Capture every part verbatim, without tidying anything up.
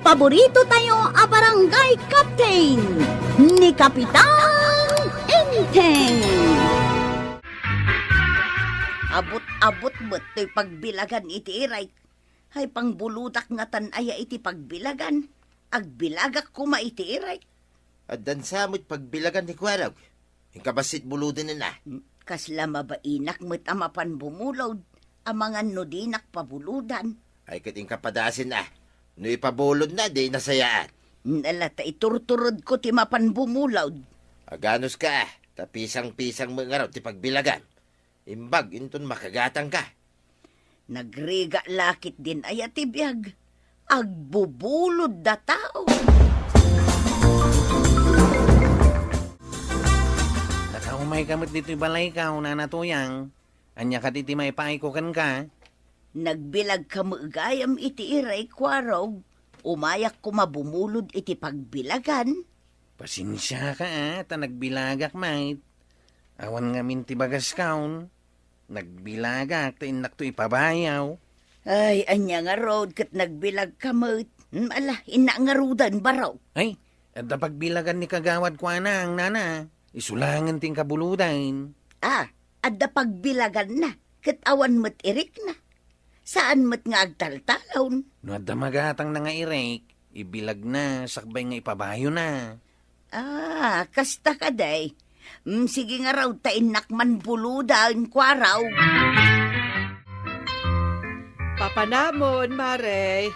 Paborito tayo a barangay captain, ni Kapitan Enteng. Abut-abut met toy pagbilagan iti irayk. Ay, pangbuludak ngatan aya iti pagbilagan. Agbilagak koma iti irayk. Addan sa met pagbilagan ni Kuarog. Inka bassit bulodenen a. Kasla mabainak met a mapan bumulod, amangan no dinak pabulodan. Ay, ket inka padasen a. No ipabulodna, di nasayaat. Ala, ta iturturedko ti mapan bumulod. Aganuska a, ta pisang-pisang met ngarud ti pagbilagam. Imbag inton makagatangka. Nagrigat la ketdin aya ti biag. Agbubulod da tao. Nakaumayka met ditoy balaykaw, Nana Tuyang. Ania kadi ti maipaayko kenka? Nagbilagka met gayam iti irayk, Kuarog. Umayak koma bumulod iti pagbilagan. Pasensiaka a, ta nagbilagak met. Awan ngamin ti bagaskaon. Nagbilagak ta innakto ipabayaw. Ay, ania ngarud ket nagbilagka met? Hmm, ala, innak ngaruden, barok. Ay, adda pagbilagan ni Kagawad Kuanang, Nana. Isu laengen ti inka buludan. Ah, adda pagbilaganna, ket awan met irikna. Saan met nga agtaltalon. No adda magatangna nga irek, ibilagna sakbay nga ipabayona. Ah, kasta kadi. Mm, sige ngarud ta innak man buludan, Kuarog. Papanamon, Mare.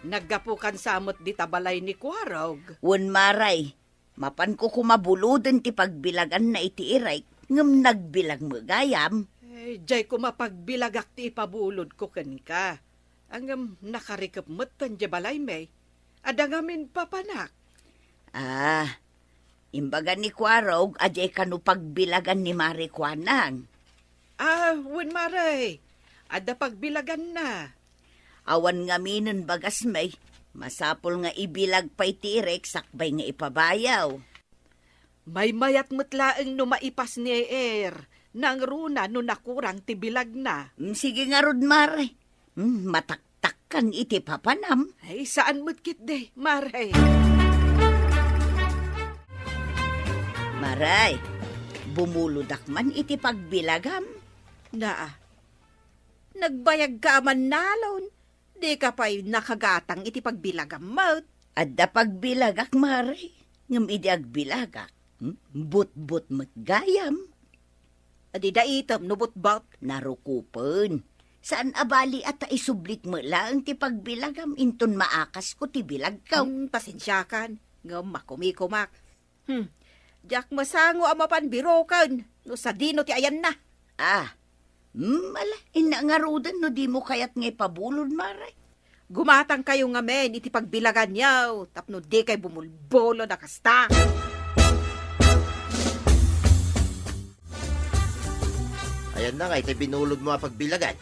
Naggapukan sa met dita balay ni Kuarog. Wen, Mare. Mapanko koma buloden ti pagbilaganna iti irayk, ngem nagbilag met gayam. Eh, diay koma pagbilagak ti ipabulodko kenka. Ngem nakarikep metten diay balaymi. Adda ngamin papanak. Ah, imbaga ni Kuarog a diay kano pagbilagan ni Mare Kuanang. Ah, wen, Mare. Adda pagbilaganna. Awan ngaminen bagasmi, masapul nga ibilagpay ti irek sakbay nga ipabayaw. Maymayat met laeng no maipas ni Er, nangruna no nakurang ti bilagna. Mm, sige ngarud, Mare. Mm, mataktakkan iti papanam. Ay, saan met ketdi, Mare. Mare, bumulodak man iti pagbilagam. Naa, nagbayagka a mannalon. Dika pay nakagatang iti pagbilagam met. Adda pagbilagak, Mare, ngem idi agbilagak, hmm, butbot met gayam. Adda item no butbot? Narukopen. Saan a bali a ta isublik met laeng ti pagbilagam inton maakasko ti bilagko. Hmm, pasensiakan, ngem makumikumak. Hmm. Diak masango a mapan biroken no sadino ti ayanna. Ah. Hmm, ala, innak ngaruden no dimo kayat nga ipabulod, Mare. Gumatangkayo ngamin iti pagbilaganyo tapno dikay bumulbulod a kasta. Ayanna ngay ti binulodmo a pagbilagan.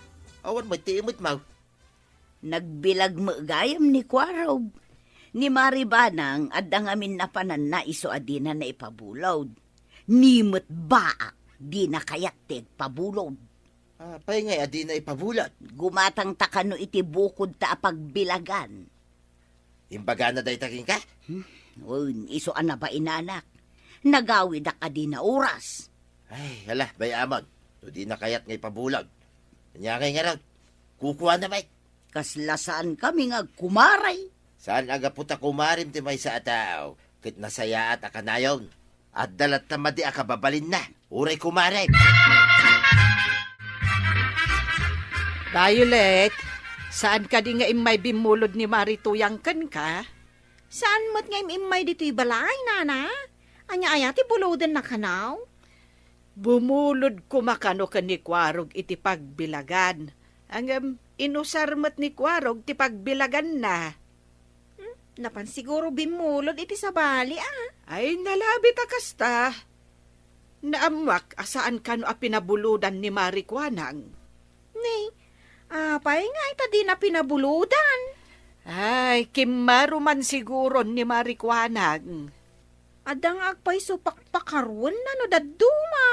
Awan met ti imetmo. Nagbilag met gayam ni Kuarog. Ni Mari Banang, adda ngamin napananna isu a dina naipabulod. Ni met baak, dina kayat ti agpabulod. Apay ngay a dina ipabulod? Gumatangta kano iti bukodta a pagbilagan. Imbagana dayta kenka? Hmm, wen, isu a nabainanak. Nagawidak a dina oras. Ay, ala, bay-amon. No dina kayat nga ipabulod. Ania ngay ngarud? Kukuana met. Kasla saankami nga agkumaray. Saan a gapu ta kumarem ti maysa a tao ket nasayaat a kanayon. Adda latta madi a kababalinna. Uray kumarem. Violet, saan kadi nga immay bimmulod ni Mari Tuyang kenka? Saan met nga im-immay ditoy balay, nana? Ania aya ti bulodenna kano? Bumulod koma kano ken ni Kuarog iti pagbilagan. Ngem inusar met ni Kuarog ti pagbilaganna. Hmm, napan siguro bimmulod iti sabali, a. Ay, nalabit a kasta. Naammoak a saan kano a pinabulodan ni Mari Kuanang. Ni, apay nga ita dina pinabulodan? Ay, kimmaro man siguron ni Mari Kuanang. Adda nga agpayso pakpakaruenna no dadduma.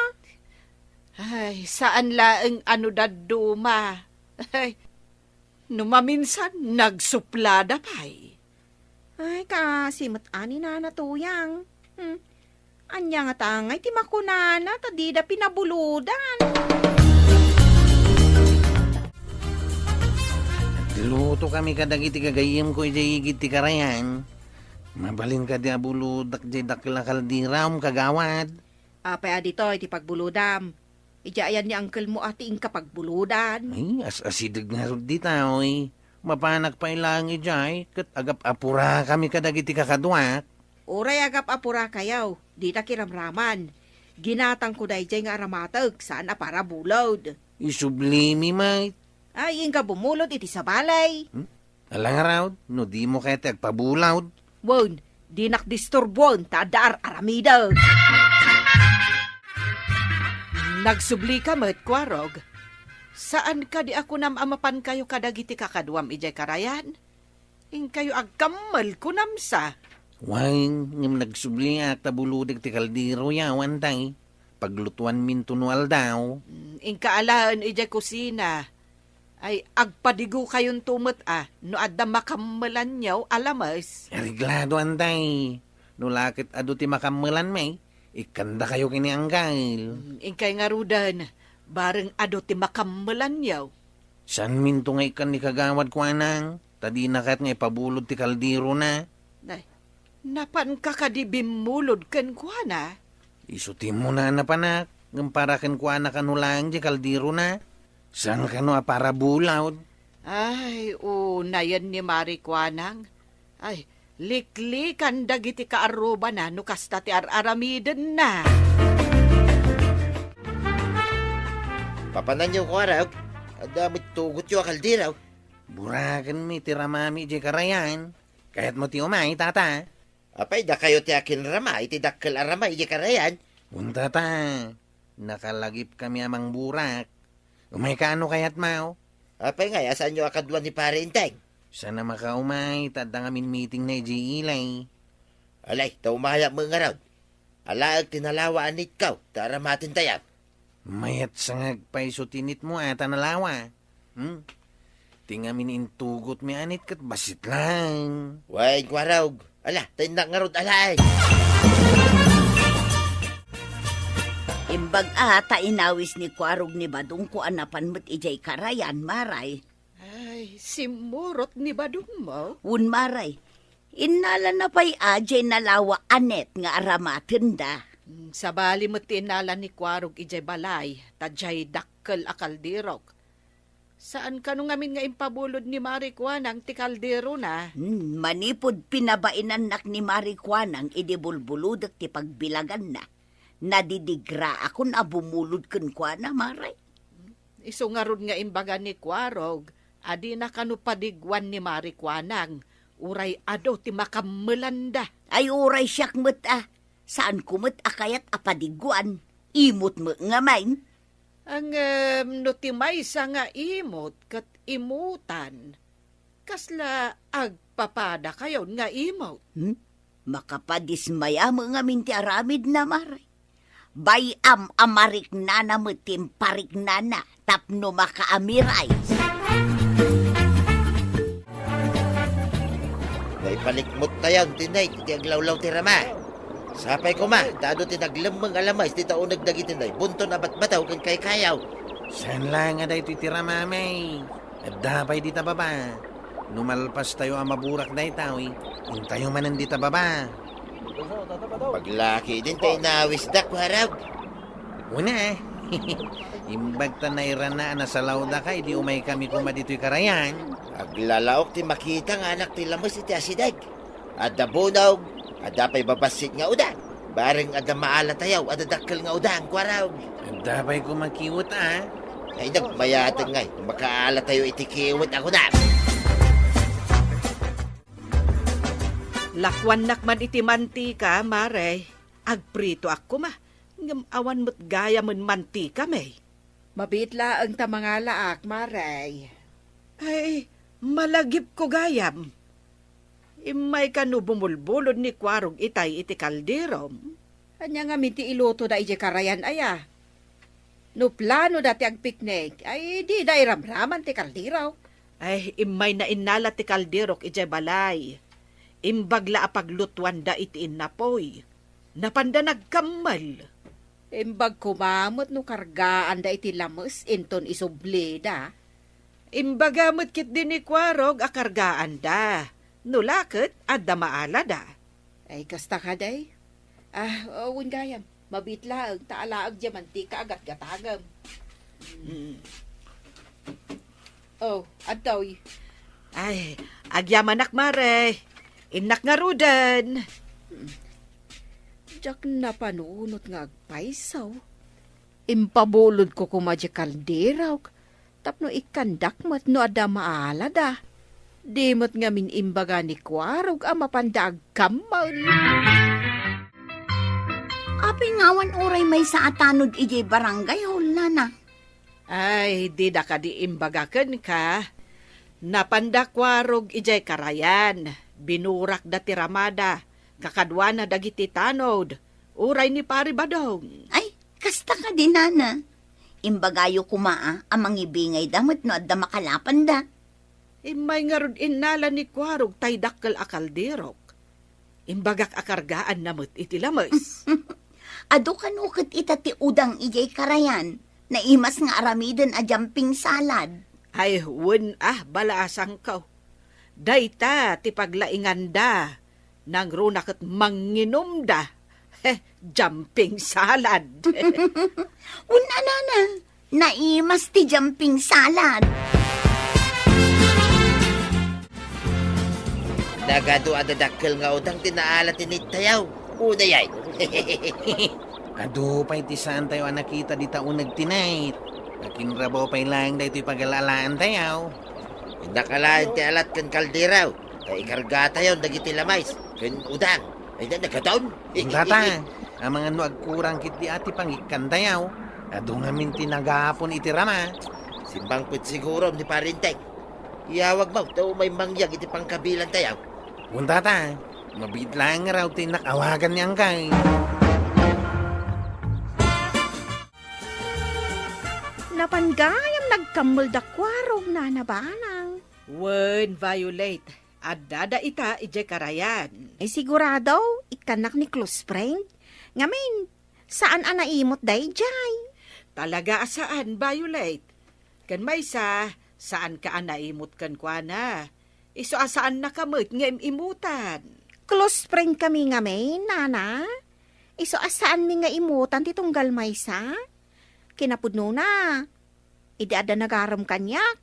Ay, saan laeng a no dadduma. Ay, no maminsan, nagsuplada pay. Ay, kasi met ani, Nana Tuyang. Hmm. Ania ngata ngay ti makunana ta dida pinabulodan? Nagluto kami kadagiti gagayyemko idiay igid ti karayan. Mabalin kadi a bulodak diay dakkel a kalderom, kagawad? Apay a ditoy ti pagbulodam? Idiay ayan ni angkelmo a ti inka pagbulodan? Ay, as-asideg ngarud dita, oy. Mapanak pay laeng idiay, ket agap-apurakami kadagiti kakaduak. Uray agap-apurakayo, dita kiramraman. Ginatangko daydiay nga aramatek, saan a para bulod. Isublimi met. Ay, inka bumulod iti sabali. Hmm? Ala ngarud, no dimo kayat ti agpabulod? Wen, dinak disturboen ta adda ar-aramidek. Nagsublika met, Kuarog. Saan kadi a kunam a mapankayo kadagiti kakaduam idiay karayan? Inkayo agkammel, kunam sa. Wen, ngem nagsubliak ta bulodek ti kaldero, yaw, Antay. Paglutuanminto no aldaw. Mm, inka alaen idiay kusina. Ay, agpadigokayonto met a no adda makammelanyo a lames. Areglado, Antay. No la ket adu ti makammelanmi, ikkandakayo ken ni Angkel. Mm, inkay ngaruden, bareng adu ti makammelanyo. Saanminto nga ikkan ni Kagawad Kuanang, ta dina kayat nga ipabulod ti kalderona. Ay, napanka kadi bimmulod kenkuana? Isu ti immuna a napanak, ngem para kenkuana kano laeng diay kalderona. Saan kano a para bulod? Ay, unayen ni Mari Kuanang. Ay, liklikan dagiti kaarrubana no kasta ti ar-aramidenna. Papananyo, Kuarog, adda met tugotyo a kaldero. Burakenmi ti ramami idiay karayan. Kayatmo ti umay, tata? Apay, dakayo ti akinrama iti dakkel a rama idiay karayan? Wen, tata. Nakalagipkami a mangburak. Umayka no kayatmo. Apay ngay a saanyo a kadua ni Pare Enteng? Saan a makaumay, ta adda ngamin meetingna idiay ili. Alay, ta umayak met ngarud. Alaek ti nalawa a nitko, ta aramatentayo. Mayat sa nga agpayso ti nitmo a ta nalawa. Hmm? Ti ngamin intugotmi a nit ket bassit laeng. Wen, Kuarog. Ala, ta innak ngarud alaen. Imbag a ta inawis ni Kuarog ni Badongko a napan met idiay karayan, Maray. Ay, simmurot ni Badongmo? Wen, Maray. Innalana pay a diay nalawa a nit nga aramatenda. Hmm, sabali met ti innala ni Kuarog idiay balay, ta diay dakkel a kalderok. Saan kano ngamin nga impabulod ni Mari Kuanang ti kalderona? Hmm, manipud pinabainannak ni Mari Kuanang idi bulbulodek ti pagbilaganna, nadidigraakon a bumulod kenkuana, Maray. Isu ngarud nga imbaga ni Kuarog a dina kano padiguan ni Mari Kuanang, uray adu ti makammelanda. Ay, uray siak met a, saanko met a kayat a padiguan. Imot met ngamin. Ngem no ti maysa nga imot ket imutan, kasla agpapadakayon nga imot? Hmm? Makapadismaya met ngamin ti aramidna, Maray. Bay-am a mariknana met ti impariknana tapno makaamiray. Naipalikmottayon ti nit iti aglawlaw ti rama. Sapay koma, ta adu ti naglemmeng a lames ti tauneg dagiti naibunton a batbataw ken kaykayaw. Saan laeng a daytoy ti ramami. Adda pay dita baba. No malpastayo a maburak daytoy, intayo manen dita baba. Paglaki din ta inawisdak, Kuarog. Una, imbag ta nairana a nasalawdaka idi umaykami koma ditoy karayan. Aglalaok ti makita nga anak ti lames iti asideg. Adda bunog, adda pay babassit nga udan. Bareng adda maalatayo a dadakkel nga udan, Kuarog. Adda pay koma kiwet a. Ay, nagmayateng ngay, makaalatayo iti kiwet a kunam. Lakuannak man iti mantika, Mare. Agpritoak koma, ngem awan met gayamen mantikami. Mabiit laeng ta mangalaak, Mare. Ay, malagipko gayam. Immayka no bumulbulod ni Kuarog itay iti kalderom. Ania ngamin ti ilutoda idiay karayan aya? No planoda ti agpiknik, ay dida iramraman ti kaldero. Ay, immayna innala ti kalderok idiay balay. Imbag la a paglutuanda iti innapuy. Napanda nagkammel. Imbag koma met no kargaanda iti lames inton isublida. Imbaga met ketdi ni Kuarog a kargaanda. No la ket, adda maalada. Ay, kasta kadi? Ah, wen gayam. Mabiit laeng, ta alaek diay mantika a gatgatagem. Mm. Oh, adtoy. Ay, agyamanak, Mare. Innak ngaruden. Diak napanunot nga agpayso. Impabulodko koma diay kaldero tapno ikkandak met no adda maalada. Di met ngamin imbaga ni Kuarog a mapanda agkammel. Apay ngawan uray maysa a tanod idiay barangay hall, nana? Ay, dida kadi imbaga kenka? Napanda Kuarog idiay karayan. Binurakda ti ramada. Kakaduana dagiti tanod. Uray ni Pari Badong. Ay, kasta kadi, nana? Imbagayo koma a, a mangibingayda met no adda makalapanda. Immay ngarud innala ni Kuarog tay dakkel a kalderok. Imbagak a kargaanna met iti lames. Adu kano ket ita ti udang idiay karayan, naimas nga aramiden a jumping salad. Ay, wen a, balaasangko. Dayta ti paglainganda. Nangruna ket manginumda. He, jumping salad. Wen a, nana, naimas ti jumping salad. Nagadu a dadakkel nga udang ti naalat ti nittayaw. Unay ay. Adu pay ti saantayo a nakita dita uneg ti night. Akinrabaw pay laeng daytoy pagal-alaantayo. Innak alaen ti alat ken kaldero, ta ikargatayon dagiti lames ken udang. Ay, na, nagadaon. Tata, amangan no agkurang ketdi a ti pangikkantayo. Adu ngamin ti nagapon iti rama. Simmangpet sigurom ni Parinteng. Iyawagmo ta umay mangyeg iti pangkabilantayo. Wen, tata, mabiit laeng ngarud ti innak awagan ni Angkay. Napan gayam nagkammel da Kuarog, Nana Banang. Wen, Violet, addada ita idiay karayan. Ay, sigurado, ikkannak ni close friend. Ngamin, saan a naimot daydiay? Talaga a saan, Violet. Ken maysa, saanka a naimot kenkuana. Isu a saannaka met nga im-imutan. Close friend kami ngamin, nana. Isu a saanmi nga imutan ti tunggal maysa. Kinapudnona, idi adda nagarem kaniak,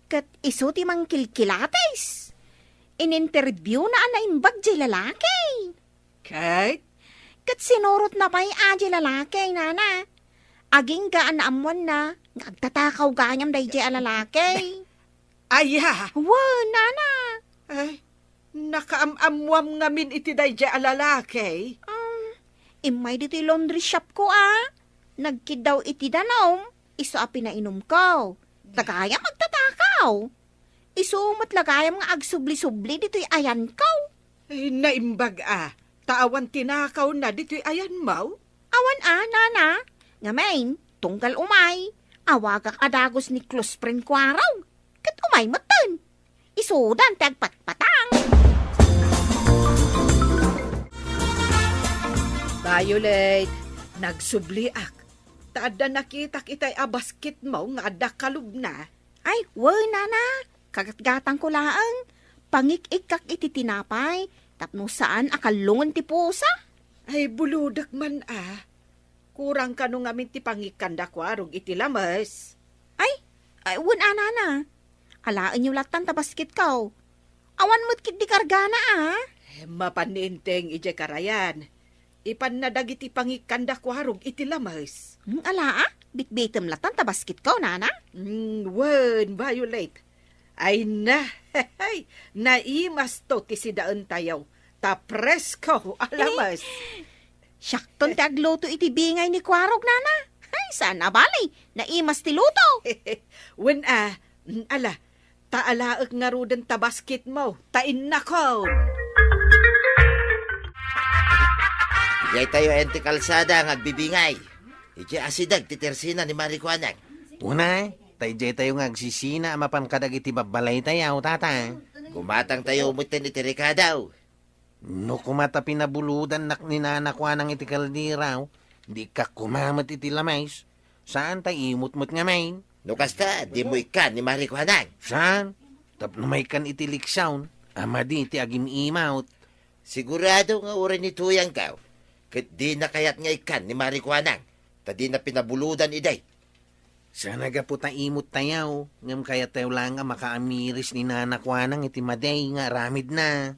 ket isu ti mangkilkilatis. Ininterviewna a naimbag diay lalaki. Ket? Ket sinurotna pay a diay lalaki, nana. Agingga a naammoanna nga agtatakaw gayam daydiay a lalaki. Aya? Wen, nana. Ay, nakaam-ammoam ngamin iti daydiay a lalaki? Um, immay ditoy laundry shopko a. Nagkiddaw iti danum, isu a pinainumko. Ta gayam agtatakaw. Isu met la gayam nga agsubli-subli ditoy ayanko. Ay, naimbag a, ta awan tinakawna ditoy ayanmo? Awan a, nana. Ngamin, tunggal umay, awagak a dagus ni close friend Kuarog. Ket umay metten. Isudan ti agpatpatang. Violet, nagsubliak. Ta adda nakitak itay a basketmo nga adda kalubna. Ay, wen, nana. Kagatgatangko laeng. Pangik-ikkak iti tinapay tapno saan a kallungen ti pusa. Ay, bulodek man a. Kurang kano ngamin ti pangikkanda Kuarog iti lames. Ay, ay, wen a, nana. Alaenyo lattan ta basketko. Awan met ketdi kargana a. Eh, mapan ni Enteng idiay karayan. Ipanna dagiti pangikkanda Kuarog iti lames. Hmm, ala a? Bitbitem lattan ta basketko, nana? Hmm, wen, Violet. Ay na, naimasto ti sidaentayo. Ta presko a lames. Siakton ti agluto iti bingay ni Kuarog, nana. Ay, saan a bali, naimas ti luto. Wen a, mm, ala, ta alaek ngaruden ta basketmo, ta innakon. Idiay tayo ayan ti kalsada nga agbibingay. Idiay asideg ti tersina ni Mari Kuanang. Una, ta idiay tayo nga agsisina a mapan kadagiti babbalaytayo, tata. Gumatang tayo metten iti rekado. No koma ta pinabulodannak ni Nana Kuanang iti kaldero, di ikkak koma met iti lames. Saan ta imut met ngamin. No kasta, dimo ikkan ni Mari Kuanang. Saan? Tapno maikkan iti leksion a madi ti agim-imut. Sigurado nga uray ni Tuyangko, ket dina kayat nga ikkan ni Mari Kuanang, ta dina pinabulodan idi. Saan a gapu ta imut tayo, ngem kayat tayo laeng a makaamiris ni Nana Kuanang iti madi nga aramidna.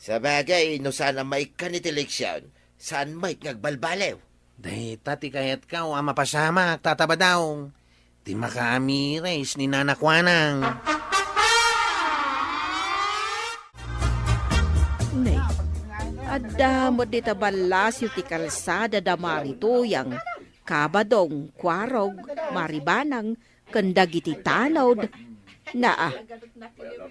Sabagay, no saan a maikkan iti leksion, saan met nga agbalbaliw. Dayta ti kayatko a mapasamak, Tata Badong, ti makaamiris ni Nana Kuanang. Ne, adda met dita ballasyo ti kalsada da Mari Tuyang, Kabadong, Kuarog, Mari Banang, ken dagiti tanod. Naa.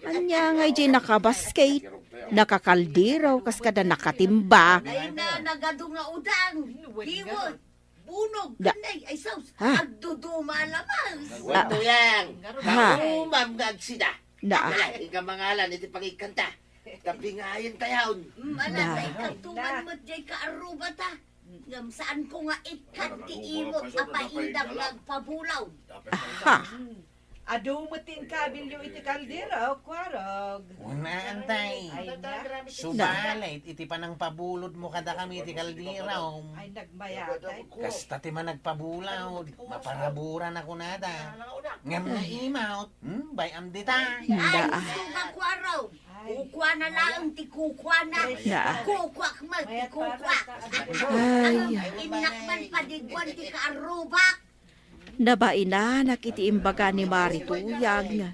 Ania nga idiay nakabasket, nakakaldero, kas kada nakatimba? Ay na, nagadu nga udang. Hiwot. Bunog. Da- Kanday, ay sus. Ha? Agduduma a lamas. Ah. Tuyang. Ha? Umam nga agsida. Na. Wala, ika mangalan iti pangikkanta. Tapingayen tayon. Mm, ala, Na. Tay kadtuman met jay kaarrubata. Ngem saanko nga ikkan ti imut a paidam nga agpabulaw. Aha. Adu met ti inkabilyo iti kaldero, Kuarog. Una, antay. Ay, na. Subalit, iti panangpabulodmo kadakami iti kaldero. Ay, nagmayatay. Kasta ti managpabulaw, maparaburan a kunada. Ngem no imut, hmm, bay-am dita. Ay, Da. Suga, Kuarog. Kukuana laeng ti kukuana. Ya. Kukuak met ti kukuak. Ay. Innak man padiguan ti kaarrubak. Nabainanak iti imbaga ni Mari Tuyang.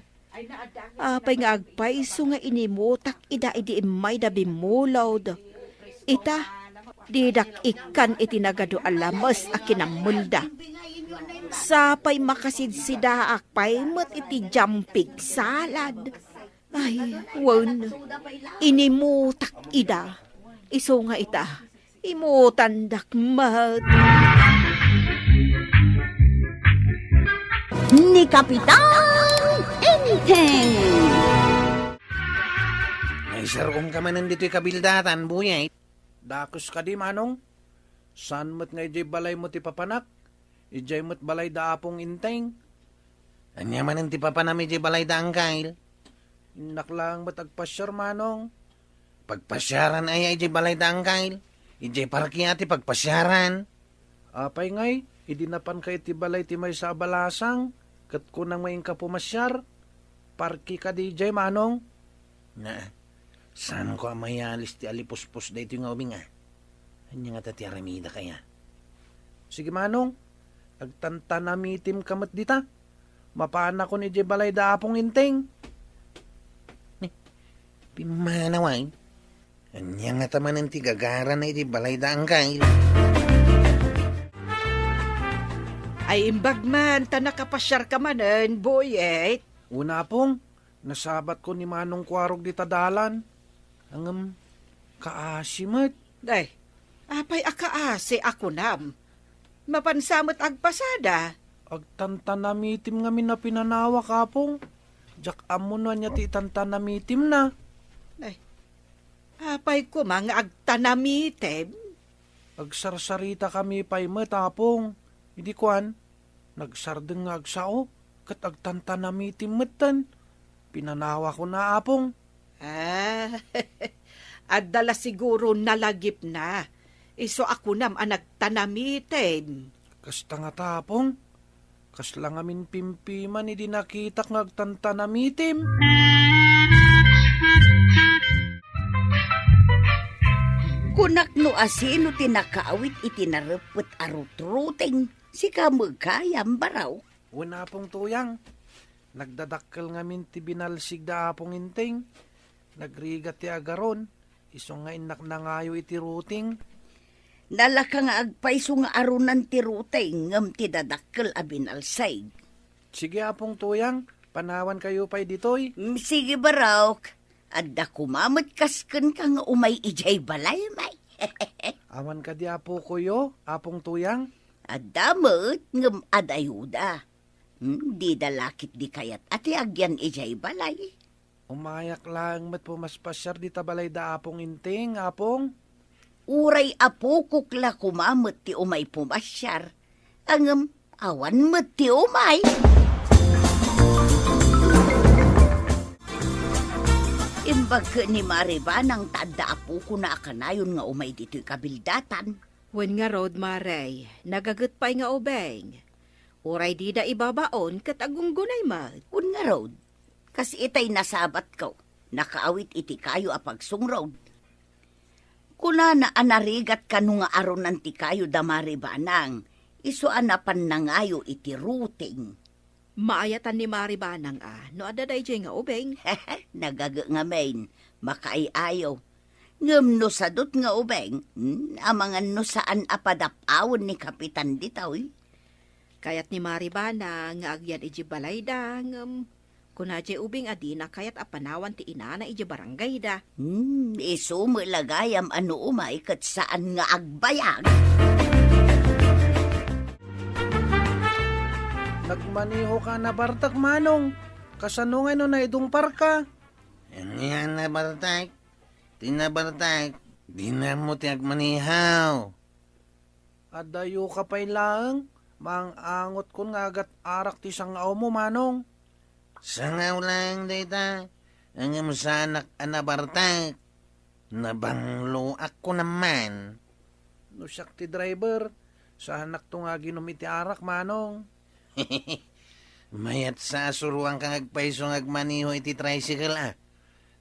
Apay nga agpayso nga inimutak ida idi immayda bimmulod. Ita, didak ikkan iti nagadu a lames a kinammelda. Sapay makasidsidaak pay met iti diak pigsalad. Ay, wen, inimutak ida. Isu nga ita, imutandak met. Ni Kapitan Enteng. Naisaruom ka manen ditoy kabildatan, Buyet. Dakes kadi, Manong? Saan met nga idiay balaymo ti papanak? Idiay met balay da Apong Enteng. Ania manen ti papanam idiay balay da Angkel? Innak laeng met agpasiar, Manong. Pagpasiaran aya idiay balay da Angkel? Idiay parke a ti pagpasiaran. Apay ngay, idi napanka iti balay ti maysa a balasang, ket kunam nga inka pumasiar? Parke kadi idiay, Manong? Na, saanko a mayalis ti alipuspos daytoy nga ubing a. Ania ngata ti aramidak aya? Sige, Manong, agtantanamitimka met dita. Mapanakon idiay balay da Apong Enteng. Ni, pimmanaw ay. Ania ngata manen ti gagarana idiay balay da Angkel? Ay, imbag man, ta nakapasiarka manen, Buyet. Una, Apong, nasabatko ni Manong Kuarog dita dalan. Ngem, kaasi met. Ay, apay a kaasi a kunam? Mapansa met agpasada. Agtantanamitim ngamin a pinanawak, Apong. Diak ammo no ania ti itantanamitimna. Ay, apay koma nga agtanamitim? Agsarsaritakami pay met, Apong. Idi kuan, nagsardeng nga agsao, ket agtantanamitim metten. Pinanawakon a, Apong. Ah, adda la siguro nalagipna. Isu a kunam a nagtanamitim. Kasta ngata, Apong. Kasla ngamin pimpiman idi nakitak nga agtantanamitim. Kunak no asino ti nakaawit iti nareppet a rutruteng, sika met gayam, Baraw. Wen, Apong Tuyang, nagdadakkel ngamin ti binalsig da Apong Enteng. Nagrigat ti agaron, isu nga innak nangayo iti ruteng. Nalaka nga agpayso nga arunan ti ruteng ngem ti dadakkel a binalsig. Sige, Apong Tuyang, panawankayo pay ditoy. Mm, sige, Barok. Adda koma met kas kenka nga umay idiay balay, may. Awan kadi a pukoyo, Apong Tuyang? Adda met, ngem ad-ayuda. Hmm, dida la ketdi kayat a ti agyan idiay balay. Umayak laeng met pumaspasiar dita balay da Apong Inting, Apong. Uray apokok la koma met ti umay pumasiar, ngem awan met ti umay. Imbag ket ni Mari Banang ta adda apokona a kanayon nga umay ditoy kabildatan. Wen ngarud, Mari, nagaget pay nga ubing. Uray dida ibabaon ket agunggunay met. Wen ngarud, kas itay nasabatko, nakaawit iti kayo a pagsungrod. Kunana a narigat kano nga arunan ti kayo da Mari Banang, isu a napan nangayo iti ruting. Maayatan ni Mari Banang a no adda daydiay nga ubing. Nagaget ngamin, makaay-ayo. Ngem no sadut nga ubing, hmm, amangan no saan a padap-awen ni Kapitan ditoy. Kayat ni Mari Banang nga agyan idiay balayda, ngem kuna diay ubing a dina kayat a panawan ti inana idiay barangayda. Hmm, isu met la gayam a no umay ket saan nga agbayag. Nagmanehoka a nabartek, Manong. Kasano ngay no naidungparka? Ania a nabartek? Ti nabartek, dina mo ti agmaneho. Adayoka pay laeng, maang-angotkon nga agat-arak ti sangawmo, Manong. Sangaw laeng dayta, ngem saanak a nabartek. Nabangloak kunam man. No siak ti driver, saanakto nga aginom iti arak, Manong. Mayat sa a suroanka nga agpayso nga agmaneho iti tricycle, a.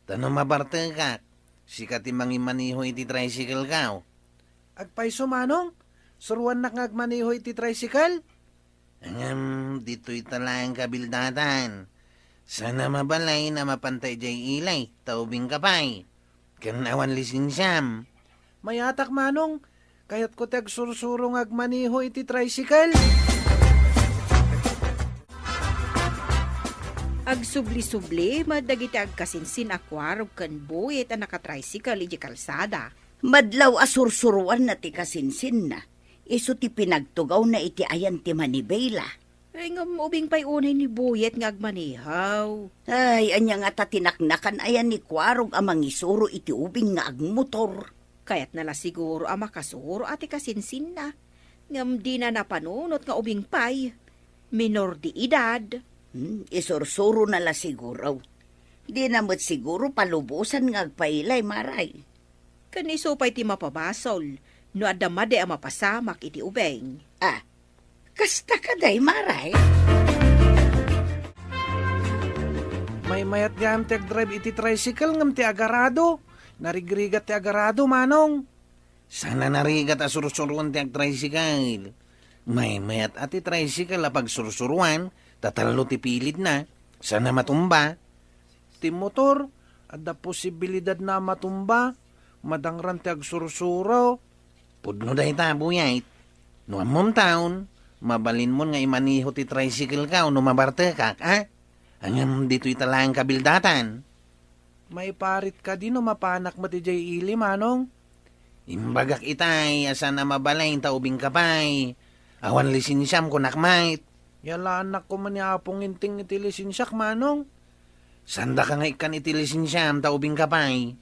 Ta no mabartekak, sika ti mangimaneho iti tricycle-ko. Agpayso, Manong? Suroannak nga agmaneho iti tricycle? Ngem ditoy ta laeng kabildatan. Saan a mabalin a mapanta idiay ili, ta ubingka pay. Ken awan lisensiam. Mayatak, Manong. Kayatko ti agsursuro nga agmaneho iti tricycle. Agsubli-subli met dagiti agkasinsin a Kuarog ken Buyet a nakatricycle idiay kalsada. Madlaw a sursuroanna ti kasinsinna, isu ti pinagtugawna iti ayan ti manibela. Ay, ngem ubing pay unay ni Buyet nga agmaneho. Ay, ania ngata ti naknakan ayan ni Kuarog a mangisuro iti ubing nga agmotor? Kayatna la siguro a makasuro a ti kasinsinna, ngem dina napanunot nga ubing pay. Minor de edad. Hmm, isursurona la siguro. Dina met siguro palubosan nga agpailay, Maray. Ken isu pay ti mapabasol no adda madi a mapasamak iti ubing. Ah, kasta kadi, Maray? Maymayat gayam ti agdrive iti tricycle ngem ti agarado. Narigrigat ti agarado, Manong. Saan a narigat a sursuroen ti agtricycle. Maymayat a ti tricycle a pagsursuroan, ta tallo ti pilitna. Saan a matumba. Ti motor, adda posibilidadna a matumba. Madangran ti agsursuro. Pudno dayta, Buyet. No ammom taon, mabalinmon nga imaneho ti tricycle-ko no mabartekak, a? Ngem ditoy ta laeng kabildatan. Maiparit kadi no mapanak met idiay ili, Manong? Imbagak itay a saan a mabalin ta ubingka pay. Awan lisensiam, kunak met. Yalaannak koma ni Apong Inting iti lisensiak, Manong. Saandaka nga ikkan iti lisensiam ta ubingka pay.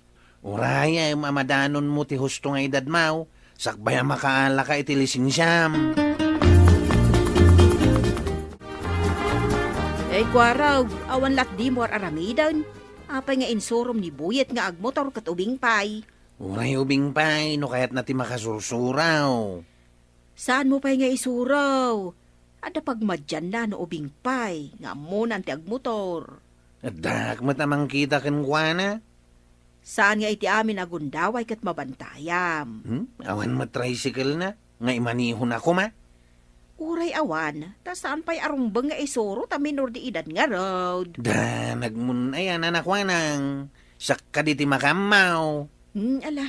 Urayem a madanonmo ti husto nga edadmo, sakbay a makaalaka iti lisensiam. Ay, Kuarog, awan lat dimo ar-aramiden. Apay nga insurom ni Buyet nga agmotor ket ubing pay? Uray ubing pay, no kayatna ti makasursuro. Saanmo pay nga isuro? Adda pagmadianna no ubing pay nga ammonan ti agmotor. Addaak met a mangkita kenkuana. Saan nga iti amin a gundaway ket mabantayam. Hmm? Awan met tricycle-na nga imanehona koma? Uray awan, ta saan pay a rumbeng nga isuro ta minor de edad ngarud. Da, nagmun-ayan a nakuanang, sakka diti makammaw. Hmm, ala,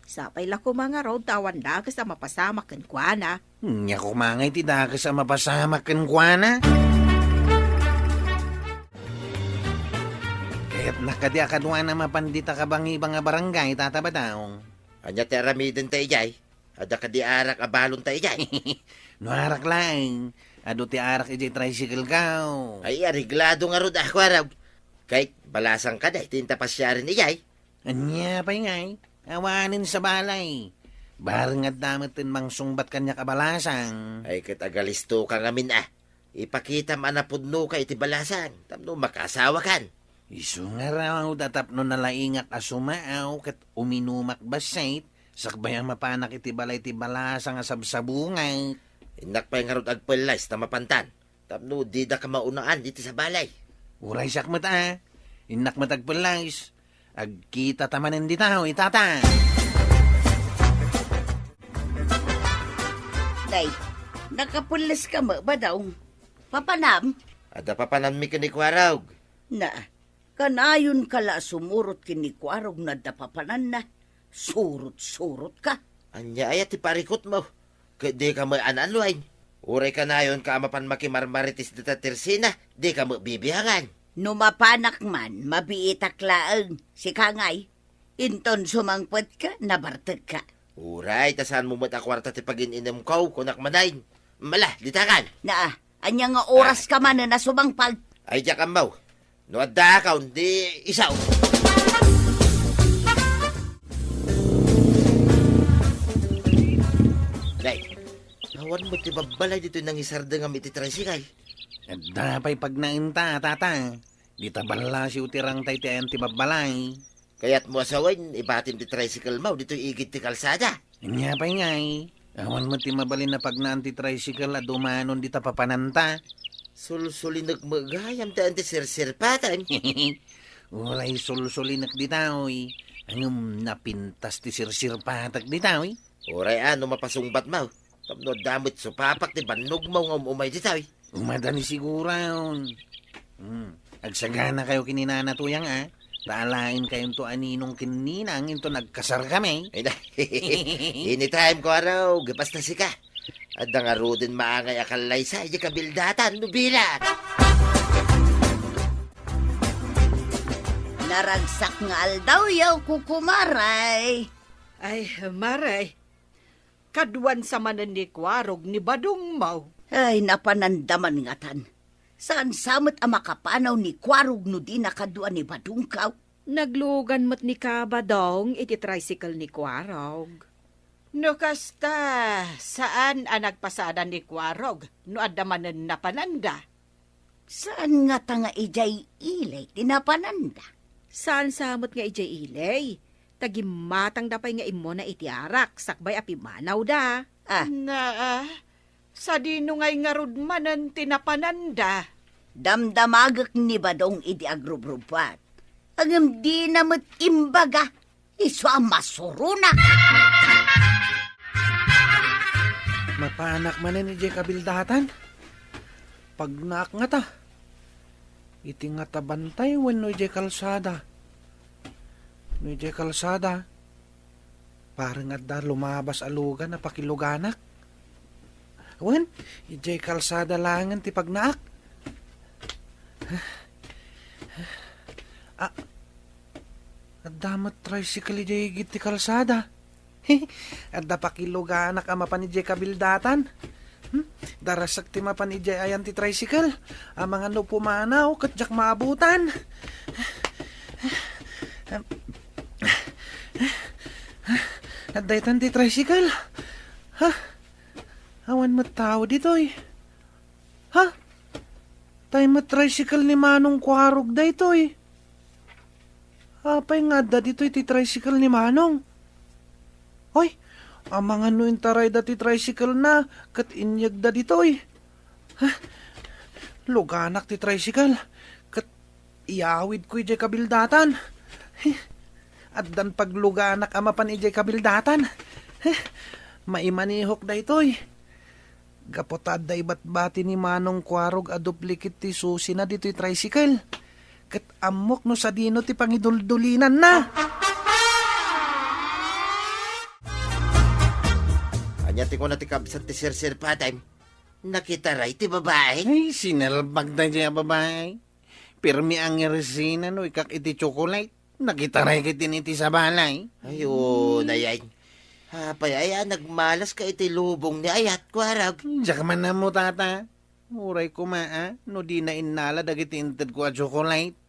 sapay la koma ngarud ta awan dakes a mapasamak kenkuana. Nia koma nga iti dakes a mapasamak kenkuana. Kayatna kadi a kaduana mapan dita kabangibang a barangay, Tata Badong. Ania ti aramidenta idiay? Adda kadi arak a balonta idiay? No arak laeng, adu ti arak idiay tricycle-ko. Ay, areglado ngarud a, Kuarog. Kay, balasang kada iti inta pasiaren idiay. Ania pay ngay? Awanen sa balay. Bareng adda met ti mangsungbat kaniak a balasang. Ay, ket agalisto ka ngamin a. Ipakitam a napudno ka iti balasang, tapno makaasawa kan. Isu ngarud a tapno nalaingak a sumaaw ket uminumak bassit, sakbay a mapanak iti balay ti balasang a sabsabungak. Innak pay ngarud agpellayes ta mapantan, tapno dida ka maunaan iti sabali. Uray siak met a, innak met agpellayes. Agkita ta manen dita, hoy, tata. Nay, nakapelles ka met, Badong? Papanam? Adda papananmi ken ni Kuarog. Na, kanayon ka la a sumurot ken ni Kuarog no adda papananna. Surot-surot ka. Ania aya ti parikutmo? Ket di ka met an-annuayen. Uray kanayon ka a mapan makimarmarites dita ti Rosina, di ka met bibiangan. No mapanak man, mabiitak laeng. Sika ngay, inton sumangpet ka, nabartek ka. Uray, ta saan mo met a kuarta ti pagin-inemko, kunak manen. Mala, ditakan. Naa, ania nga oras ka manen a sumangpet? Ay, diak ammo. No adda akon, di isaw. Nay, awan met ti babbalay ditoy nangisardengam iti tricycle. Adda pay pagnaenta, tata. Dita ballasiw ti rangtay ti ayan ti babbalay. Kayatmo a sawen, ibatim ti tricycle mo ditoy igid ti kalsada. Ania pay ngay? Awan met ti mabalin a pagnaan ti tricycle a dumanon dita papananta. Sulsulinek met gayam ti ayan ti sirsirpatem. Uray sulsulinek dita, oy. Ngem napintas ti sirsirpatek dita, oy. Uray a no mapasungbatmo, tapno adda met supapak ti bannogmo nga um-umay ditoy. Umadani siguron. Hmm. Agsaganakayo ken ni Nana Tuyang, a. Ta alaenkayo a ninong ken ninang inton agkasarkami. Ay na. Anytime, Kuarog, basta sika. Adda ngaruden maangay a kallaysa idiay kabildatan no bilat. Naragsak nga aldawyo, kukumaray. Ay, maray. Kaduan sa manen ni Kuarog ni Badongmo. Ay, napananda man ngatan. Saan sa met a makapanaw ni Kuarog no dina kadua ni Badongko? Naglugan met ni Kabadong iti tricycle ni Kuarog. No kasta, saan a nagpasada ni Kuarog no adda manen napananda? Saan ngata nga idiay ili ti napananda? Saan sa met nga idiay ili? Ta gimmatangda pay nga immuna iti arak sakbay a pimmanawda. Ah. Naa, sadino ngay ngarud manen ti napananda? Damdamagek ni Badong idi agrubrubbuat. Ngem dina met imbaga. Isu a masurona. Mapanak manen idiay kabildatan. Pagnaak ngata. Iti ngata bantay wenno idiay kalsada? No idiay kalsada, bareng adda lumabas a lugan a pakiluganak. Wen, idiay kalsada laengen ti pagnaak. Ah, adda met tricycle idiay igid ti kalsada. Adda pakiluganak a mapan idiay kabildatan. Hmm? Darasek ti mapan idiay ayan ti tricycle. Amangan no pumanaw, ket diak maabutan. Adda itan ti tricycle. Ha? Awan met tao ditoy. Ha? Tay met tricycle ni Manong Kuarog daytoy. Apay nga adda ditoy ti tricycle ni Manong? Hoy, amangan no intarayda ti tricycle na ket inyegda ditoy. Ha? Luganak ti tricycle ket iyawidko idiay kabildatan. He, addan pagluganak a mapan idiay kabildatan. He, maimanihok daytoy. Gapu ta adda ibatbati ni Manong Kuarog a duplicate ti susina ditoy tricycle. Ket ammok no sadino ti pangiduldulinanna. Ania ti kuna ti kabsat ti sirsirpatem? Nakitaray ti babai? Ay, sinalbag daydiay a babai. Pirmi a ngirsina no ikak iti tsokolate. Nakitaray ketdin iti sabali. Ay, o, nayay. Apay aya a nagmalas ka iti lubong ni Ayat, Kuarog? Diak man ammo, tata. Uray koma, a, no dina innala dagiti intedko a tsokolate.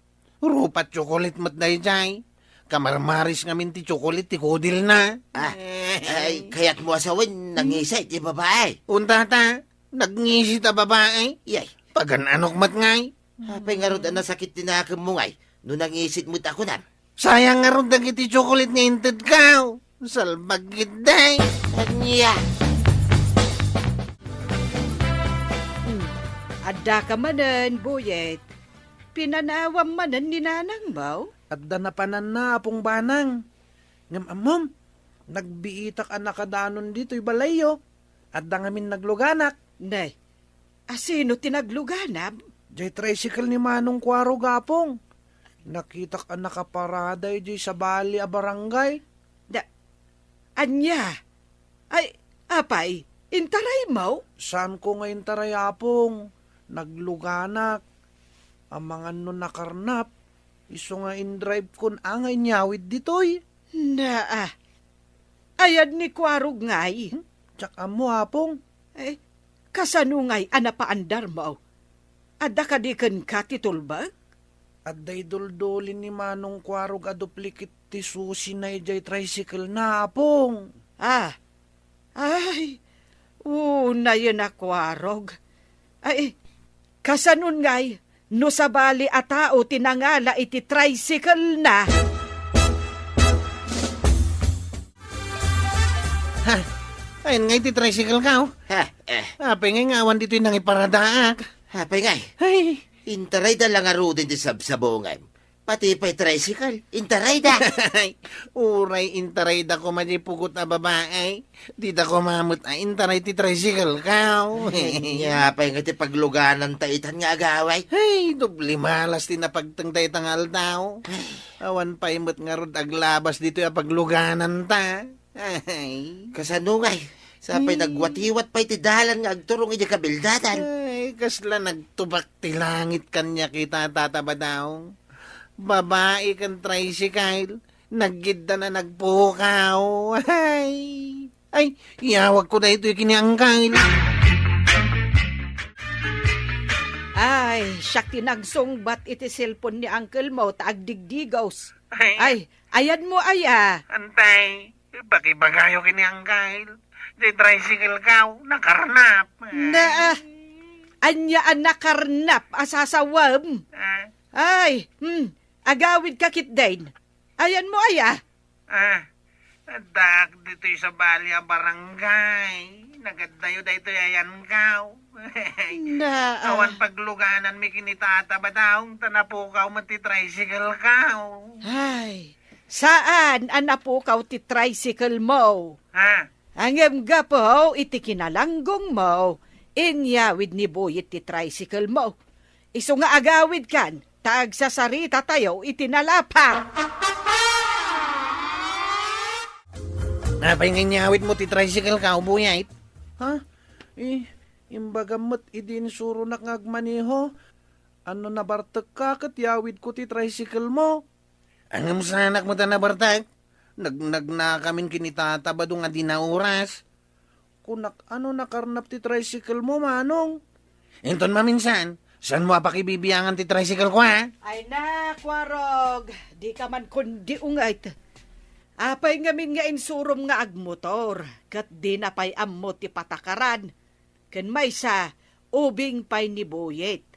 Rupat tsokolit met daydiay. Kamarmaris ngamin ti tsokolit ti kudilna. Ah, ay, kayatmo a sawen, nangisit ti babae. Unta ta, nangisit a babae. Yay. Pagan-anok met ngay. Apay ngarud a nasakit ti nakemmo ngay, no nangisit met a kunam? Sayang ngarud dagiti tsokolit nga intedko. Salbag ketdi. Ania? Hmm. Addaka manen, Buyet. Pinanawam manen ni nanangmo? Adda napananna, Apong Banang. Ngem ammom, nagbiitak a nakadanon ditoy balayyo. Adda ngamin nagluganak. Nay, a sino ti nagluganam? Jay tricycle ni Manong Kuarog, Apong. Nakitak a nakaparada idiay sabali a barangay. Da, ania? Ay, apay, intaraymo? Saanko nga intaray, Apong. Nagluganak. Amangan no nakarnap. Isu nga indrive kon a nga inyawid ditoy. Naa. Ayan ni Kuarog ngay? Hmm? Diak ammo, Apong. Eh, kasano ngay a napaandarmo? Adda kadi kenka ti tulbek? Adda iduldulin ni Manong Kuarog a duplikit ti susina idiay tricycle na, Apong. Ah. Ay, unayen a Kuarog. Ay, kasanon ngay no sabali a tao ti nangala iti tricycle na? Ha? Ayan nga iti tricycle ka, oh. Ha? Eh. Apay ngay nga awan ditoy nangiparadaak? Apay ngay? Ay. Intarayda la ngaruden ti sabsabungem. Pati pay tricycle, intarayda. Uray intarayda koma di pugot a babae. Dida koma met a intaray ti tricycle ka, oh. Ay, nia pay nga ti paglugananta itan nga agawid? Ay, doble malas ti napagteng dayta nga aldaw. Ay. Awan pay met ngarud aglabas ditoy a paglugananta. Ay. Kasano ngay? Sapay nagwatiwat pay ti dalan nga agturong idiay kabildadan. Ay, kasla nagtubak ti langit kaniak ita, Tata Badong. Babai ken tricycle, naggiddan a nagpukaw. Ay. Ay, iyawagko daytoy ken ni Angkel. Ay, siak ti nagsungbat iti cellphone ni Angkel mo ta agdigdigos. Ay. Ay, ayanmo aya? Antay, pakibagayo ken ni Angkel. Ti tricycle ka, nakarnap. Naa, ania a nakarnap a sasawem? Ah. Ay, hmm, agawidka ketdin. Ayanmo aya? Ah, addaak ditoy sabali a barangay. Nagaddayo daytoy ayanko. Naa. Awan paglugananmi ken ni Tata Badong ta napukaw met ti tricycle ko. Ay, saan a napukaw ti tricycle mo? Ha? Ngem gapu iti kinalanggongmo, inyawid ni Buyet ti tricycle mo. Isu nga agawidkan, ta agsasaritatayo iti nalapa. Apay nga inyawidmo ti tricycle ko, Buyet? Ha? Eh, imbagam met idi insuronak nga agmaneho. Ano nabartekka ket yawidko ti tricycle mo? Ngem saanak met a nabartek. Nagnagnakamin ken ni Tata Badong a di naoras. Kunak, ano nakarnap ti tricycle mo, Manong? Inton maminsan, saanmo a pakibibiangan ti tricycle ko, ha? Ay na, Kuarog, dika man kundi unget. Apay ngamin nga insurom nga agmotor, ket dina pay ammo ti patakaran? Ken maysa, ubing pay ni Buyet.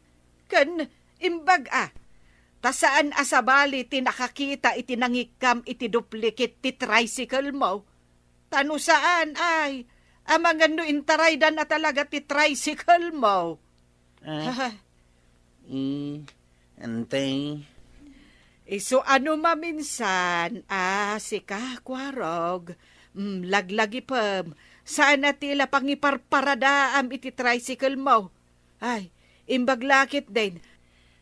Ken imbag a, ta saan a sabali ti nakakita iti nangikkam iti duplikit ti tricycle mo. Ta no saan, ay, amangan no intaraydan a talaga ti tricycle mo. Ah. Eh, antay. Isu a no maminsan, a, sika, Kuarog, mm, laglagipem, saan a ti la pangiparparadaam iti tricycle mo. Ay, imbag la ketdin,